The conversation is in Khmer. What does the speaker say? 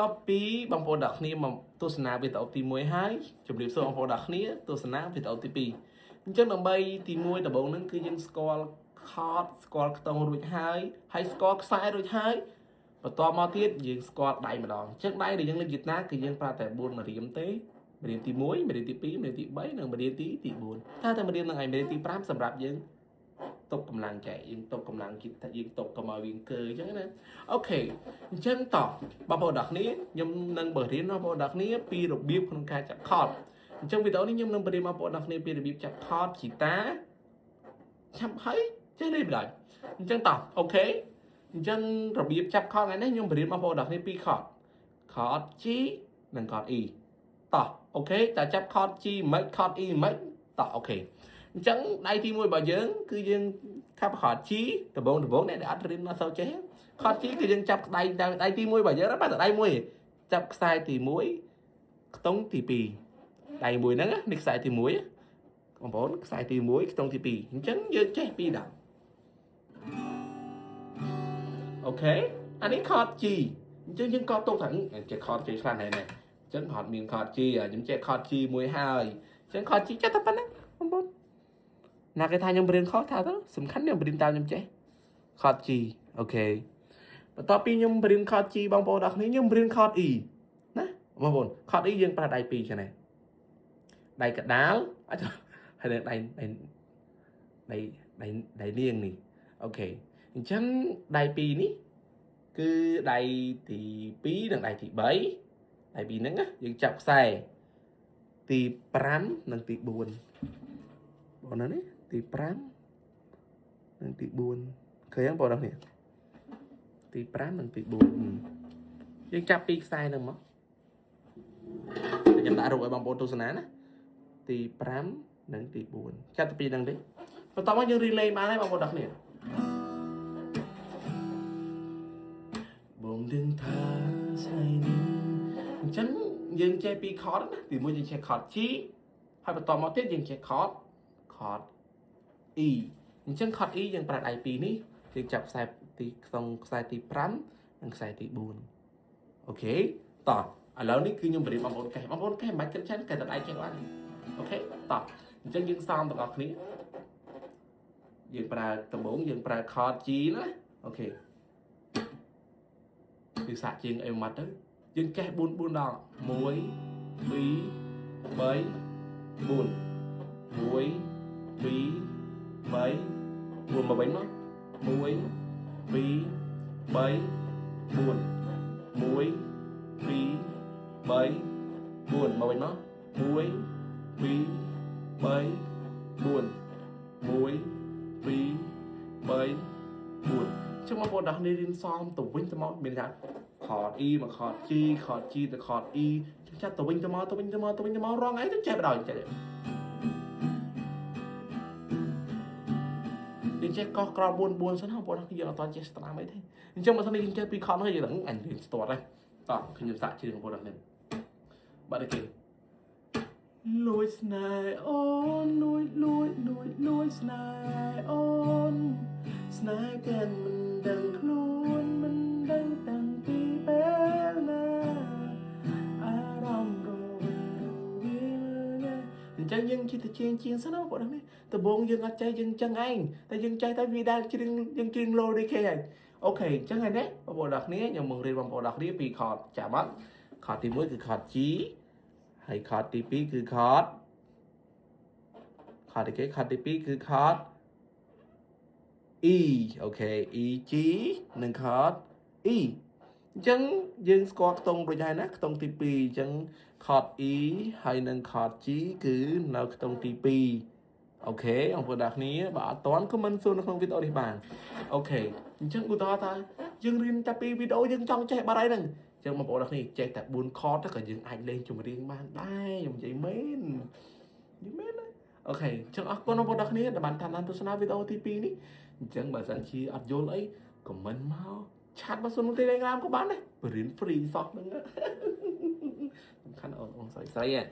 តពីបងប្អូនដល់គ្នាមកទស្សនាវីដេអូទី1ហើយជម្រាបសួរបងប្អូនដល់គ្នាទស្សនាវីដេអូទី2អញ្ចឹងដើម្បីទី1ដំបូងហ្នឹងគឺយើងស្គាល់ chord ស្គាល់ខ្ទង់រួចហើយហើយស្គាល់ខ្សែរួចហើយបន្តមកទៀតយើងស្គាល់ដៃម្ដងអញ្ចឹងដៃដែលយើងលេងហ្គីតាគឺយើងប្រើតែ4ម្រាមទេម្រាមទី1ម្រាមទី2ម្រាមទី3និងម្រាមទី4តែម្រាមហ្នឹងឯងម្រាមទី5សម្រាប់យើងទប់កម្លាំងចែកយើងទប់កម្លាំងចិត្តយើងទប់កុំឲ្យវាអង្គើអញ្ចឹងណាOK អញ្ចឹងតោះបងប្អូនដល់គ្នាខ្ញុំនឹងបង្រៀនបងប្អូនដល់គ្នាពីរបៀបក្នុងការចាប់ chord អញ្ចឹងវីដេអូនេះខ្ញុំនឹងបង្រៀនបងប្អូនដល់គ្នាពីរបៀបចាប់ chord ហ្គីតាឆាប់ហើយចេះលេងបណ្ដោយអញ្ចឹងតោះ OK អញ្ចឹងរបៀបចាប់ chord ថ្ងៃនេះខ្ញុំបង្រៀនបងប្អូនដល់គ្នាពីរ chord chord G និង chord E តោះ OK តើចាប់ chord G មិន chord E មិនតោះ OK អញ្ចឹងដៃទី1របស់យើងគឺយើងខាប់ chord G ដំបងដំបងអ្នកដែលអត់រៀនអត់សូវចេះ chord G គឺយើងចាប់ដៃដៃទី1របស់យើងបាទដៃមួយចាប់ខ្សែទី1ខ្ទង់ទី2ដៃមួយហ្នឹងនេះខ្សែទី1បងប្អូនខ្សែទី1ខ្ទង់ទី2អញ្ចឹងយើងចេះពីរដង OK អានេះ chord G អញ្ចឹងយើងកត់ទុកថាចេះ chord G ខ្លះណែណែអញ្ចឹងអត់មាន chord G ខ្ញុំចេះ chord G មួយហើយអញ្ចឹង chord G ចេះតែប៉ុណ្្នឹងបងប្អូនណាគេថាខ្ញុំរៀនខុសថាទៅសំខាន់ខ្ញុំរៀនតាមខ្ញុំចេះ chord G OK បន្ទាប់ពីខ្ញុំរៀន chord G បងប្អូនអរគ្នាខ្ញុំរៀន chord E ណាបងប្អូន chord E យើងប្រើដៃពីរចឹងណាដៃកដាលអត់ហើយដៃដៃដៃដៃដៃនាងនេះ OK អញ្ចឹងដៃពីរនេះគឺដៃទី2និងដៃទី3ដៃពីរហ្នឹងណាយើងចាប់ខ្សែទី5និងទី4បងណានេះទី5និងទី4ឃើញទេបងប្អូននេះទី5និងទី4យើងចាប់ពីរខ្សែហ្នឹងមកខ្ញុំដាក់រូបឲ្យបងប្អូនទស្សនាណាទី5និងទី4ចាប់តែពីរហ្នឹងទេបន្ទាប់មកយើង relay បានហើយបងប្អូនដល់គ្នាបងដឹងថាស្នេហ៍នេះអញ្ចឹងយើងចេះពីរ chord ណាទីមួយយើងចេះ chord G ហើយបន្តមកទៀតយើងចេះ chord E អញ្ចឹង chord E យើងប្រើដៃពីរនេះយើងចាប់ខ្សែទីក្នុងខ្សែទី5និងខ្សែទី4 OK តោះឥឡូវនេះគឺខ្ញុំបរៀនបងប្អូនកេះបងប្អូនកេះមិនបាច់គិតច្រើនកេះតែដៃចេះបាន OK តោះអញ្ចឹងយើងសមទាំងអស់គ្នាយើងប្រើដំបូងយើងប្រើ chord G ណា OK គឺសាក់ជាងអីមកទៅយើងកេះ4 4ដង1 2 3 4 1 2 3 4មកវិញមក1 2 3 4 1 2 3 4មកវិញមក1 2 3 4 1 2 3 4ចឹងបងប្អូនដល់នេះរៀនសមទៅវិញទៅមកមានថា chord E មក chord G chord G ទៅ chord E ចឹងចាប់ទៅវិញទៅមកទៅវិញទៅមកទៅវិញទៅមករងអីទៅចេះបដ ாய் ចេះយើងចេះកោះក្រ4 4សិនបងប្អូនយើងអត់តចេះស្ត្រាំអីទេអញ្ចឹងបើសិនជាយើងចេះពី chord ហ្នឹងយើងអញរៀនស្ទាត់ហើយតោះខ្ញុំសាកច្រៀងបងប្អូនដល់នេះបាត់គេលួចស្នេហ៍អូនលួចលួចលួចលួចស្នេហ៍អូនស្នេហ៍ទាំងមិនដឹងខ្លួនមិនដឹងតាំងពីពេលណាអារម្មណ៍រវីរវីមើលអញ្ចឹងយើងជិះទៅជាងជាងសិនណាបងប្អូននេះដំបូងយើងអត់ចេះយើងចឹងឯងតែយើងចេះតែវាដែលច្រៀងយើងច្រៀងលោដូចគេហើយ OK អញ្ចឹងហើយនេះបងប្អូនដល់គ្នាខ្ញុំមករៀនបងប្អូនដល់គ្នាពី chord ចាំអត់ chord ទី1គឺ chord G ហើយ chord ទី2គឺ chord chord ទីគេ chord ទី2គឺ chord E OK E G និង chord E អញ្ចឹងយើងស្គាល់ខ្ទង់រួចហើយណាខ្ទង់ទី2អញ្ចឹង chord E ហើយនិង chord G គឺនៅខ្ទង់ទី2 OK បងប្អូនទាំងគ្នាបើអត់ទាន់ comment សួរនៅក្នុងវីដេអូនេះបាន OK អញ្ចឹងឧទាហរណ៍ថាយើងរៀនតែពីវីដេអូយើងចង់ចេះបាត់ហើយហ្នឹងអញ្ចឹងបងប្អូនទាំងគ្នាចេះតែ4 chord ទៅក៏យើងអាចលេងចម្រៀងបានដែរខ្ញុំនិយាយមែននិយាយមែនណា OK អញ្ចឹងអរគុណបងប្អូនទាំងគ្នាដែលបានតាមដានទស្សនាវីដេអូទី2នេះអញ្ចឹងបើសិនជាអត់យល់អី comment មក chat មកសុំនៅ Telegram ក៏បានដែរបរៀន free សោះហ្នឹងសំខាន់អូនអូនស្រីស្រីហ៎